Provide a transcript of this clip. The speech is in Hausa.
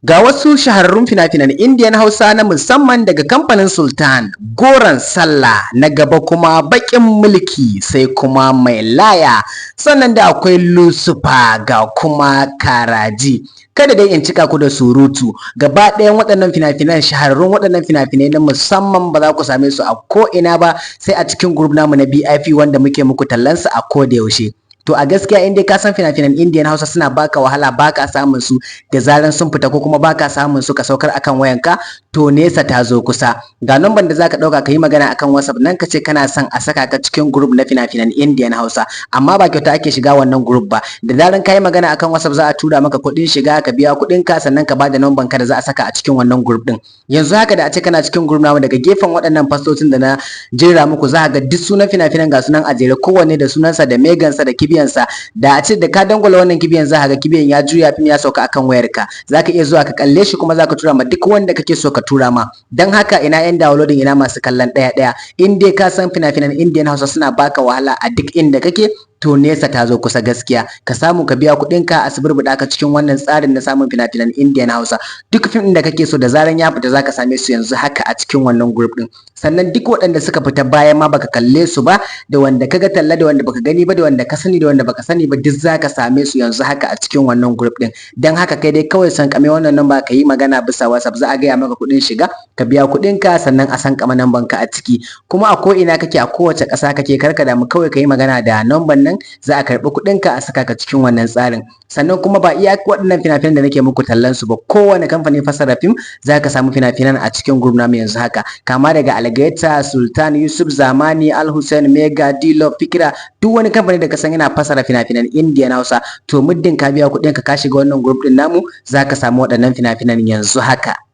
Ga wasu shahararrun fina-finan Indiyan Hausa na musamman daga kamfanin Sultan: Goron Sallah, na gaba kuma Baƙin Mulki, sai kuma Mai Laya, sannan da akwai Lucifer, ga kuma Karaji. Kada dai in cika ku da surutu, gaba ɗayan waɗannan fina-finan, shahararrun waɗannan fina-finai na musamman, ba za ku same su a ko ina ba sai a cikin group namu na BIP wanda muke muku tallansa a ko da yaushe. To a gaskiya, in dai ka san fina-finan Indian Hausa suna baka wahala, baka samun su da zaran sun fita, ko kuma baka samun su ka saukar akan wayanka, to nesa ta zo kusa. Ga number da zaka dauka ka yi magana akan WhatsApp nan, ka ce kana son a saka ka cikin group na fina-finan Indian Hausa. Amma ba kyauta ake shiga wannan group ba. Da zaran ka yi magana akan WhatsApp, za a tura maka kuɗin shiga, ka biya kuɗin ka, sannan ka bada number ka da za a saka a cikin wannan group din. Yanzu haka da a ce kana cikin group namu, daga gefen waɗannan fastocin da na jera muku, za ka ga duk sunan fina-finan, ga sunan a jere, kowanne da sunansa da megansa da kibiyansa. Da a ce da ka dangwala wannan kibiyan, za ka ga kibiyan ya juya, fim ya sauka akan wayarka. Za ka iya zuwa ka kalle shi, kuma za ka tura ma duk wanda kake so ka tura ma. Don haka, ina yan downloading, ina masu kallon ɗaya ɗaya? In dai ka san fina-finan Indian Hausa suna baka wahala a duk inda kake, to nesa ta zo kusa. Gaskiya, ka samu ka biya kuɗinka a suburbuɗa ka cikin wannan tsarin na samun fina-finan Indian Hausa. Duk fim ɗin da kake so, da zaran ya fita, zaka same su yanzu haka a cikin wannan group ɗin. Sannan duk waɗanda suka fita bayan ma baka kalle su ba, da wanda kaga talla, da wanda baka gani ba, da wanda ka sani, da wanda baka sani ba, duk zaka same su yanzu haka a cikin wannan group ɗin. Dan haka, kai dai kawai sankame wannan namba, ka yi magana bisa WhatsApp, za a gaya maka kuɗin shiga, ka biya kuɗinka, sannan a sankama namban ka a ciki. Kuma a ko ina kake, a kowace ƙasa kake, karka damu, kawai ka yi magana da namban nan, za a karɓi kuɗinka a saka ka cikin wannan tsarin. Sannan kuma ba iya waɗannan fina-finan da nake muku tallan su ba, kowane kamfanin fassara fim za ka samu fina-finan a cikin group namu yanzu haka, kama daga Algaita, Sultan, Yusuf Zamani, Al Hussein, Mega, Dilo, Fikira. Duk wani kamfani da ka san yana fassara fina-finan Indian Hausa, to muddin ka biya kuɗinka ka shiga wannan group din namu, za ka samu waɗannan fina-finan yanzu haka.